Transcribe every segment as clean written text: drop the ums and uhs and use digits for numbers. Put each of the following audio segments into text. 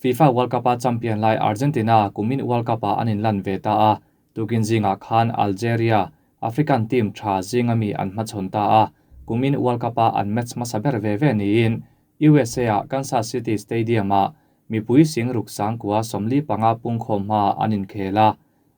FIFA World Cup-a champion lai Argentina kumin World Cup-ah an inlan ve ta a, tukin zingah khan Algeria, African team tha zinga mi an hmachhawn ta a, kumin World Cup-a an match hmasa ber ve ve niin USA-a Kansas City Stadium-ah mipui sing ruk sangkua 45 pungkhawm hmaah an inkhel a.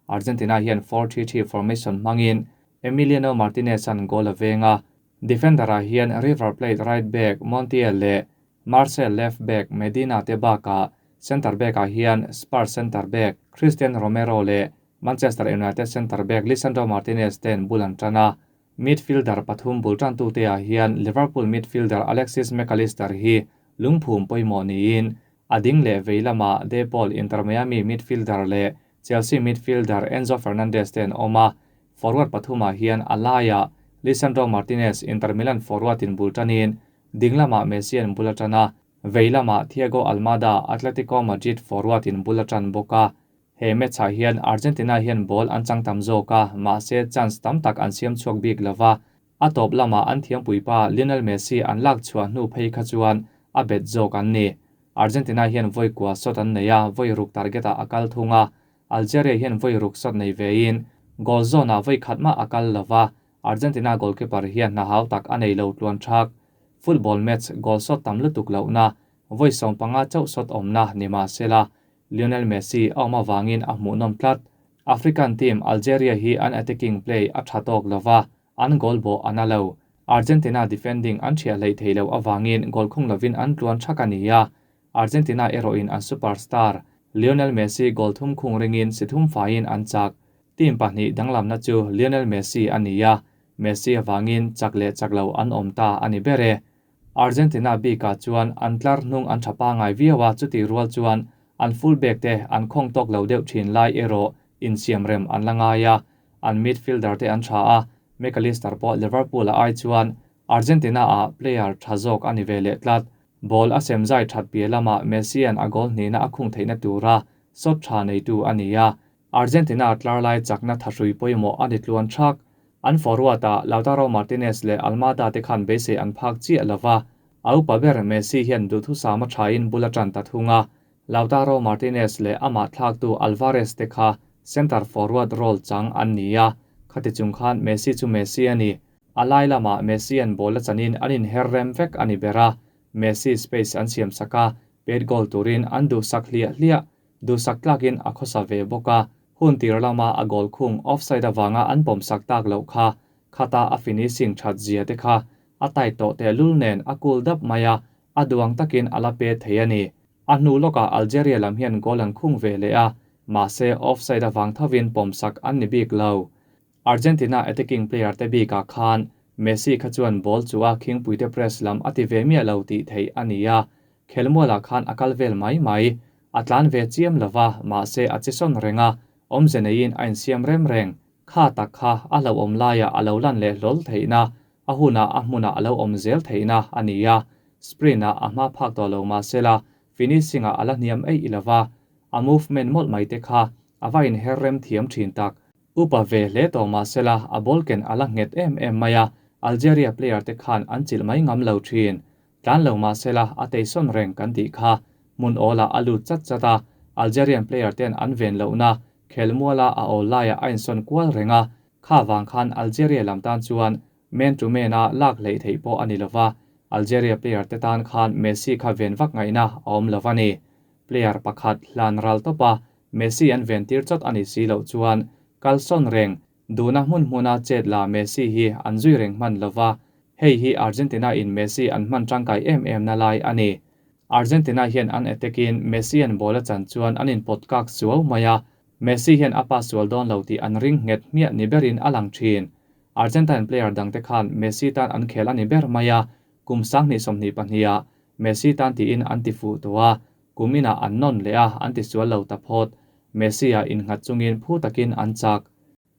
Argentina hian 4-3-3 formation hmangin Emiliano Martinez-a'n goal a veng a, defender-ah hian River Plate right back Montiel leh Marseille left back Medina te bakah centre back-ah hian Spurs centre back Cristian Romero leh Manchester United centre back Lisandro Martinez te'n bul an tan a. Midfielder pathum bul tantute-ah hian Liverpool midfielder Alexis Mac Allister hi lungphum pawimawh niin a ding leh vei lamah De Paul Inter Miami midfielder leh Chelsea midfielder Enzo Fernandez te an awm a. Forward pathumah hian a laiah Lisandro Martinez Inter Milan forward-in bul tanin ding lamah Messi an bul a tan a, vei lamah Thiago Almada Atletico Madrid forward-in bul a tan bawk a. He match-ah hian Argentina hian ball an chang tam zawk a, mahse chance tam tak an siam chhuak bik lo va. A tawp lamah an thiampuipa Lionel Messi an lak chhuah hnu phei kha chuan a bet zawk an ni. Argentina hian vawi kua shot an nei a, vawi ruk target-ah a kal thung a. Algeria hian vawi ruk shot nei vein goal zone-ah vawi khat mah a kal lo va, Argentina goalkeeper hian hna hau tak a nei lo tluan thak. Football match goal shot tam lutuk lohna, vawi 15 chauh shot awmna ni mah sela, Lionel Messi a awm avangin a hmuhnawm tlat. African team Algeria hi an attacking play a tha tawk lo va, an goal bawh a na lo. Argentina defending an thiah hleih thei lo avangin goal khung lovin an tluan thak a ni a. Argentina erawhin an superstar Lionel Messi goal thum khung ringin si thum faiin an chak. Team pahnih danglamna chu Lionel Messi a ni a, Messi avangin chak leh chak lo an awm ta a ni ber e. Argentina bikah chuan an tlar hnung an tha pangai viau a, chutih rual chuan an full back te an khawng tawk lo deuh thin lai erawh insiam rem an la ngai a, an midfielder te an tha a, Mac Allister pawh Liverpool a ai chuan Argentina ah player tha zawk a ni ve leh tlat. Ball a sem zai that piah lamah Messi-a'n a goal hnihna a khung theihna tura shot tha neitu a ni a, Argentina tlar lai chakna thahrui pawimawh a ni tluan thak. An forward-ah Lautaro Martinez leh Almada te khan beisei an phak chiah lo va, a upa ber Messi hian duhthusam a thain bul a tan ta thung a. Lautaro Martinez leh amah thlaktu Alvarez te kha centre forward role chang an ni a, khati chung khan Messi chu Messi a ni. A lai lamah Messi-a'n ball a chanin an inher rem vek a ni ber a, Messi space an siam sak a, pet goal turin an duhsak hliah hliah. Duhsak tlakin a khawsa ve bawk a, hun tir lama a goal khung offside avanga an pawm sak tak loh kha, khata a finishing that zia te kha a tight tawh tehlul nen a cool dap mai a, a duang takin a la pe thei a ni. A hnu lawkah Algeria lam hian goal an khung ve leh a, mahse offside avang thovin pawm sak an ni bik lo. Argentina attacking player te bikah khan Messi kha chuan ball chu a khingpuite press lam a ti ve miah lo tih theih a ni a, khelmualah khan a kal vel mai mai. A tlan ve chiam lo va, mahse a che sawn reng a, awmze neiin a insiam rem reng. Kha tak kha a hlauhawm laiah a lo lan leh hlawl theihna, a hunah a hmunah a lo awm zel theihna a ni a. Sprint-ah a hma phak tawh lo mahsela finishing-ah a la hniam eih lo va, a movement mawlh mai te kha a va inher rem thiam thin tak. Upa ve hle tawh mahsela a ball ken a la nghet em em mai a, Algeria player te khan an chilh mai ngam lo thin. Tlan lo mahsela a teisawn reng kan tih kha. Hmun awlah a lut chat chat a, Algerian player ten an ven lohna khelmuala a awl laiah a insawn kual reng a, kha vang khan Algeria lam tan chuan man to man a lak hleih theih pawh a ni lova, Algeria player te tan khan Messi kha ven vak ngaihna a awm lo a ni. Player pakhat hlan ral tawp a, Messi an ven tir chawt a ni si loh chuan kalsawn reng duhna hmun hmuna chet la Messi hi an zui reng hman lova, hei hi Argentina in Messi an hman tangkai em em na lai a ni. Argentina hian an attack in Messi an ball a chan chuan an inpawt kak suau mai a, Messi hian a pass sual dawn lo tih an ring nghet hmiah ni berin a lang thin. Argentine player dangte khan Messi tan an khel a ni ber mai a, kum 2022 ah Messi tan tiin an ti fuh tawh a, kum inah an nawn leh a, an ti sual lo ta phawt. Messi a innghat chungin phu takin an chak.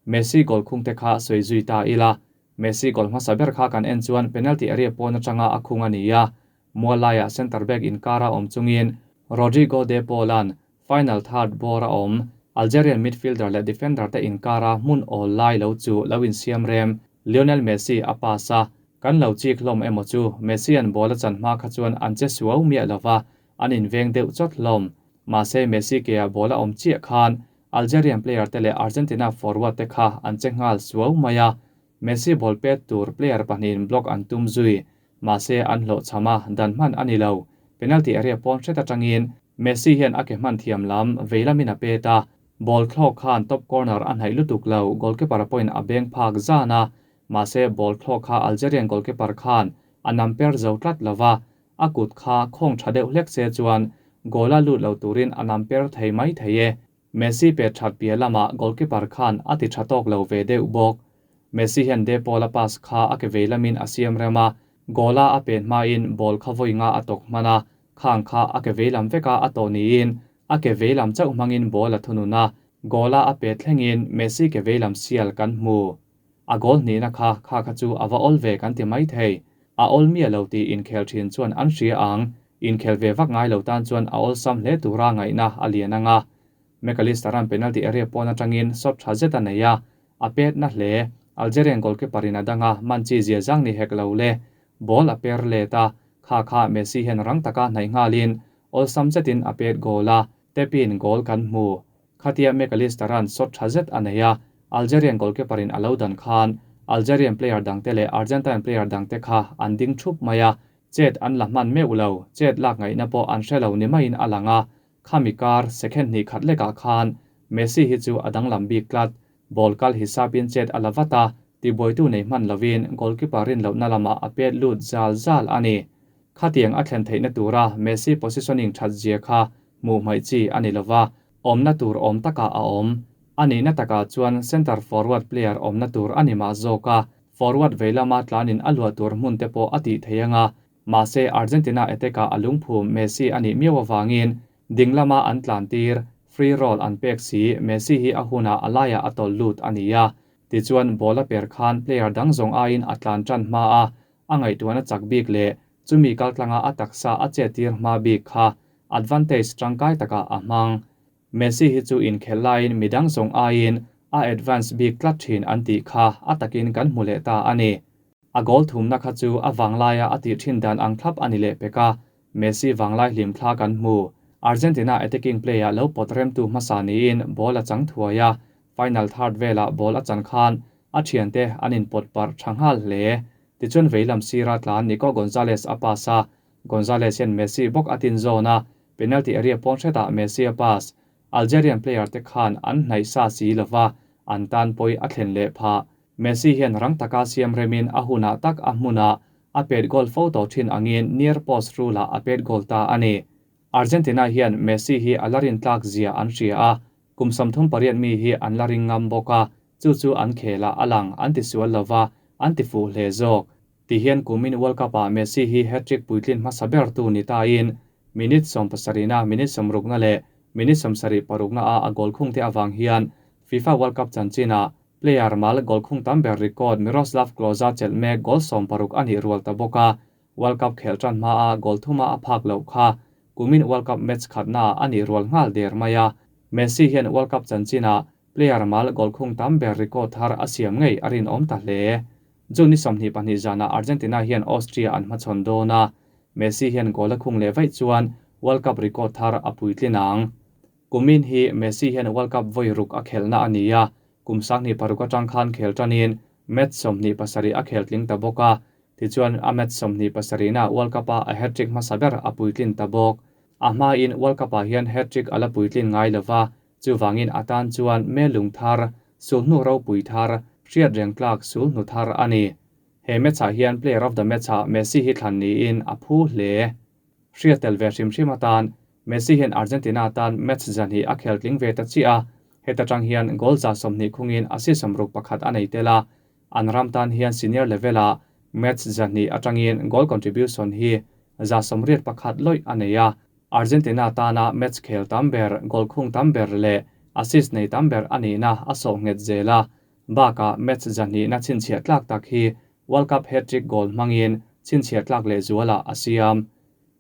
Messi goal khung te kha sawi zui ta ila. Messi goal hmasa ber kha kan en chuan penalty area pawn atanga a khung a ni a, mual laiah centre back inkara awm chungin Rodrigo De Paul-a'n final third bawr a awm. Algerian midfielder leh defender te inkara hmun awl lai lo chu lo insiam rem. Lionel Messi a pass a, kan lo chik hlawm emaw chu Messi-a'n ball a chan hma kha chuan an che suau miah lova, an inveng deuh chawt hlawm. Mahse Messi ke ah ball a awm chiah khan Algerian player te leh Argentina forward te kha an che nghal suau mai a, Messi ball pet tur player pahnihin block an tum zui. Mahse an hlawhchham a, dan hman a ni lo. Penalty area pawn hret atangin Messi hian a ke hman thiam lam vei lamin a pet a, ball thlawk khan top corner a hnaih lutuk lo, goalkeeper pawhin a beng phak zan a, mahse ball thlawk kha Algerian goalkeeper khan a nam per zo tlat lo va, a kut kha khawng tha deuh hlek se chuan goal a lut lo turin a nam per thei mai thei e. Messi pet that piah lamah goalkeeper khan a ti tha tawk lo ve deuh bawk. Messi hian De Paul a pass kha a ke vei lamin a siam rem a, goal a a pen hmain ball kha vawi nga a tawk hman a, khang kha a ke vei lam veka a tawh niin a ke vei lam chauh hmangin ball a thunun a, goal a a pet thlengin Messi ke vei lam sial kan hmu. A goal hnihna kha kha kha chu a va awl ve kan ti mai thei. A awl miah lo tih inkhel thin chuan an hria ang, inkhel ve vak ngai lo tan chuan a awlsam hle tura ngaihna a lian ang a. McAllister-a'n penalty area pawn atangin shot tha zet a nei a, a pet na hle. Algerian goalkeeper in a dang a, man chi zia zang ni hek lo le. Ball a per let a, kha kha Messi hian rang taka hnaih nghalin awlsam zetin a pet goal a, tap-in goal kan hmu. Khatia McAllister-a'n shot tha zet a nei a, Algerian goalkeeper in a lo dan khan Algerian player dangte leh Argentine player dangte kha an ding thup mai a, chet an la hman meuh lo, chet lak ngaihna pawh an hre lo ni maiin a lang a, khami kar second hnih khat lekah khan Messi hi chu a danglam bik tlat, ball kal hisapin chet a la vat a, tibuaitu nei hman lovin goalkeeper rin lohna lamah a pet lut zal zal a ni. Khatiang a thlen theihna tura Messi positioning that zia kha hmuh hmaih chi a ni lova, awmna tur awm takah a awm. A nihna takah chuan centre forward player awmna tur a ni mah zawk a, forward vei lama tlanin a luah tur hmun te pawh a tih thei anga, mahse Argentina attack-ah a lungphum Messi a nih miau avangin ding lama an tlan tir, free roll an pek si, Messi hi a hunah a laiah a tawlh lut a ni a. Tichuan ball a per khan player dang zawng aiin a tlan tan hma a, a ngaihtuahna chak bik leh chumi kaltlanga a taksa a chet tir hma bik kha advantage tangkai takah a hmang. Messi hi chu inkhelh laiin midang zawng aiin a advance bik tlat thin an tih kha a takin kan hmu leh ta a ni. A goal thumna kha chu a vanglaia a tih thin dan ang thlap a ni leh pek a, Messi vanglai hlim thla kan hmu. Argentina attacking play-ah lo pawt remtu hmasa niin ball a chang thuai a, final third velah ball a chan khan a thiante an inpawt parh tha nghal hle. Tichuan veilam sira tlan Nico Gonzalez a pass a, Gonzalez hian Messi bawk a tin zawn a, penalty area pawn hretah Messi a pass. Algerian player te khan an hnaih sa si lova, an tan pawi a thlen leh phah. Messi hian rang taka siam remin a hunah tak a hmunah a pet goal fo tawh thin angin near post rule-ah a pet goal ta a ni. Argentina hian Messi hi a la rintlak zia an hria a, kum 38 mi hi an la ring ngam bawk a, chu chu an khelah a lang an ti sual lova, an ti fuh hle zawk. Ti hian kumin World Cup-ah Messi hi hat-trick puitlin hmasa ber tu ni tain minute 70na, minute 60na leh minute 76na a a goal khung te awang hian FIFA World Cup chanchinah player mal goal khung tam ber record Miroslav Klose chelh mek goal 60 a nih rual ta bawk a, World Cup khel tan hma a goal thuma a phak loh kha kumin World Cup match khatna a nih rual nghal der mai a. Messi hian World Cup chanchinah player mal goal khung tam ber record thar a siam ngei a rinawm ta hle. June ni 22 zana Argentina hian Austria an hmachhawn dawn a, Messi hian goal a khung leh vaih chuan World Cup record thar a puitlin ang. Kumin hi Messi hian World Cup vawi ruk a khelna a ni a, kum 2006 atang khan khel tanin match 27 a khel tling ta bawk a, tichuan a match 27 na World Cup a a hat-trick hmasa ber a puitlin ta bawk. A hmain World Cup ah hian hat-trick a la puitlin ngai lova, chuwangin a tan chuan me lung thar, sulhnu ro pui thar, hriat reng tlak sulhnu thar a ni. He match ah hian player of the match ah Messi hi thlan niin a phu hle. Hriat tel ve hrim hrim atan Messi hian Argentina tan match zan hi a khel tling ve ta chi a, heta tang hian goal za 20 khungin assist 61 a nei tel a, an ram tan hian senior level a match zan hi atangin goal contribution hi za 81 loi a nei a, Argentina tana match khel tam ber, goal khung tam ber le assist nei tam ber ani na a so nget zela, baka match zan hi na chinchhia tlak tak hi World Cup hat-trick goal mangin chinchhia tlak le zuala a siam.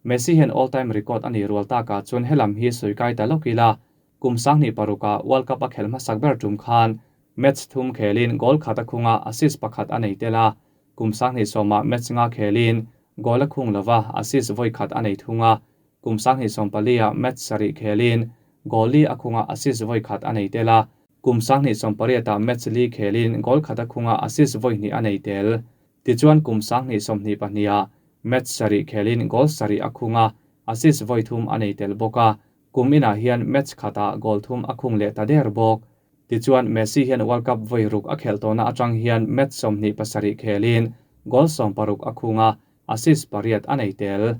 Messi hian all-time record ani rual taka chuan helam hi suikai ta lokila kum 2006a World Cup a khel hmasak ber tum khan match thum khelin goal khat a khunga assist pakhat a nei tela, kum 2010 match nga khelin goal a khung lova assist voi khat a nei thunga, Kum 2014 ah match sarih khelin goal li a khung a, assist vawi khat a nei tel a. Kum 2018 ah match li khelin goal khat a khung a, assist vawi hnih a nei tel. Tichuan kum 2022 ah match sarih khelin goal sarih a khung a, assist vawi thum a nei tel bawk a. Kum inah hian match khatah goal thum a khung leh ta der bawk. Tichuan Messi hian World Cup vawi ruk a khelh tawhna atang hian match 27 khelin goal 16 a khung a, assist pariat a nei tel.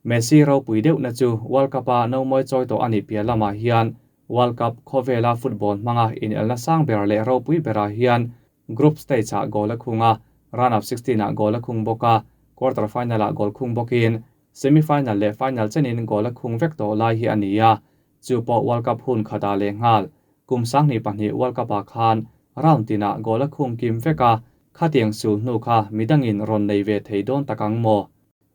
Messi ropui deuhna chu World Cup-a nomawi chawi tawh a nih piah lamah hian World Cup khawvela football hmanga inelna sang ber leh ropui berah hian group stage-ah goal a khung a, round of 16-ah goal a khung bawk a, quarter final-ah goal khung bawkin semi-final leh final chenin goal a khung vek tawh lai hi a ni a, chu pawh World Cup hun khatah leh nghal. Kum 2002 World Cup-ah khan round tinah goal a khung kim vek a, khatiang sul hnu kha midangin rawn nei ve thei dawn tak ang maw?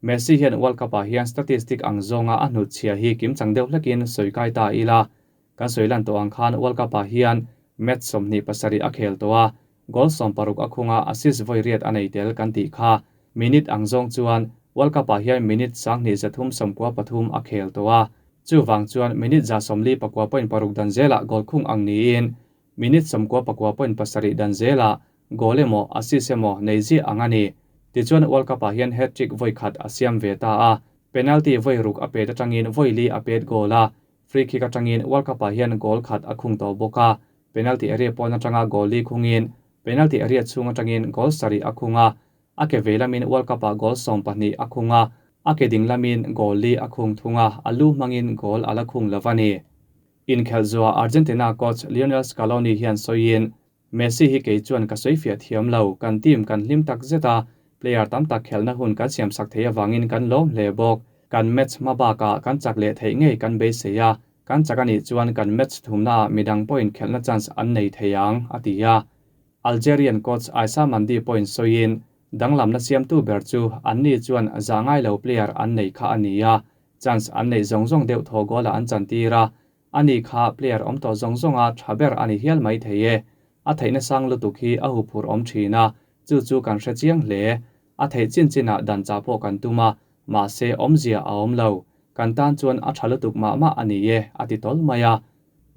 Messi hian World Cup-ah hian statistic ang zawnga a hnut chhia hi kim chang deuh hlekin sawi kai ta ila. Kan sawi lan tawh ang khan World Cup-ah hian match 27 a khel tawh a, goal 16 a khung a, assist vawi riat a nei tel kan tih kha. Minute ang zawng chuan World Cup-ah hian minute 2393 a khel tawh a, chuvang chuan minute 149.6 dan zelah goal khung ang niin minute 99.7 dan zelah goal emaw assist emaw nei ziah ang a ni. Tichuan World Cup-ah hian hat-trick vawi khat a siam ve ta a, penalty vawi ruk a pet atangin vawi li a pet goal a, free kick atangin World Cup-ah hian goal khat a khung tawh bawk a, penalty area pawn atanga goal li khungin penalty area chhung atangin goal sarih a khung a, a ke vei lamin World Cup-ah goal 12 a khung a, a ke ding lamin goal li a khung thung a, a lu hmangin goal a la khung lo a ni. Inkhelh zuah Argentina coach Lionel Scaloni hian sawiin Messi hi kei chuan ka sawi fiah thiam lo, kan team kan hlim tak zet a, player tam tak khelhna hun kan siam sak thei awangin kan lawm hle bawk. Kan match hma bakah kan chak leh theih ngei kan beisei a, kan chak a nih chuan kan match thumnaah midang pawhin khelhna chance an nei thei ang, a ti a. Algerian coach Aissa Mandi pawhin sawiin danglamna siamtu ber chu anni chuan za ngai lo player an nei kha a ni a, chance an neih zawng zawng deuh thaw goal-ah an chantir a, ani kha player awm tawh zawng zawnga tha ber a ni hial mai thei e. A theihna sang lutuk hi a huphur awm thin a, chu chu kan hre chiang hle. A theih chin chinah dan chah pawh kan tum a, mahse awmzia a awm lo. Kan tan chuan a tha lutuk mah mah a ni e, a ti tawl mai a.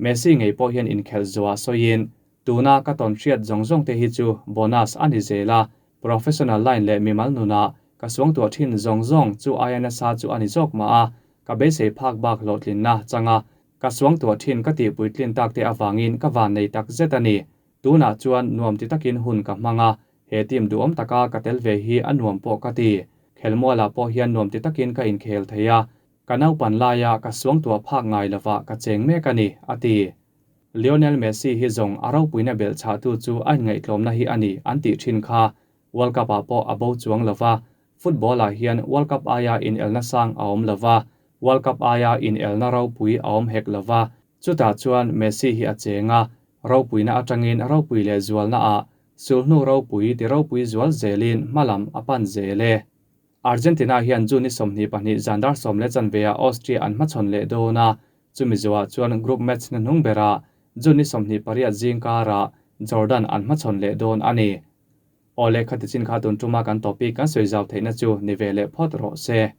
Messi ngei pawh hian inkhelh zuah sawiin, tuna ka tawn hriat zawng zawng te hi chu bonus a ni zel a, professional line leh mimal nunah ka suangtuah thin zawng zawng chu aia nasa chu a ni zawk mah a, ka beisei phak bak hlawhtlinna changa ka suangtuah thin ka tih puitlin tak te awangin ka van nei tak zet a ni. Tunah chuan nuam ti takin hun ka hmang a, he team duhawm taka ka tel ve hi a nuam pawh ka ti. Khelmualah pawh hian nuam ti takin ka inkhel thei a, ka naupan laia ka suangtuah phak ngai lova ka cheng mek a ni, a ti. Lionel Messi hi zawng a ropuina belh chhahtu chu a inngaihtlawmna hi a ni an tih thin kha. World Cup-ah pawh a bo chuang lova, football-ah hian World Cup aia inelna sang a awm lova, World Cup aia inelna ropui a awm hek lova, chutah chuan Messi hi a cheng a, ropuina atangin ropui leh zualnaah sulhnu ropui ti ropui zual zelin hmalam a pan zel e. Argentina hian June ni 22 zan dar 10:15 ah Austria an hmachhawn leh dawn a, chumi zuah chuan group match na hnung berah June ni 28 zing karah Jordan an hmachhawn leh dawn a ni. Awle khati chin kha tun tuma kan topic kan sawi zau theihna chu ni ve leh phawt rawh se.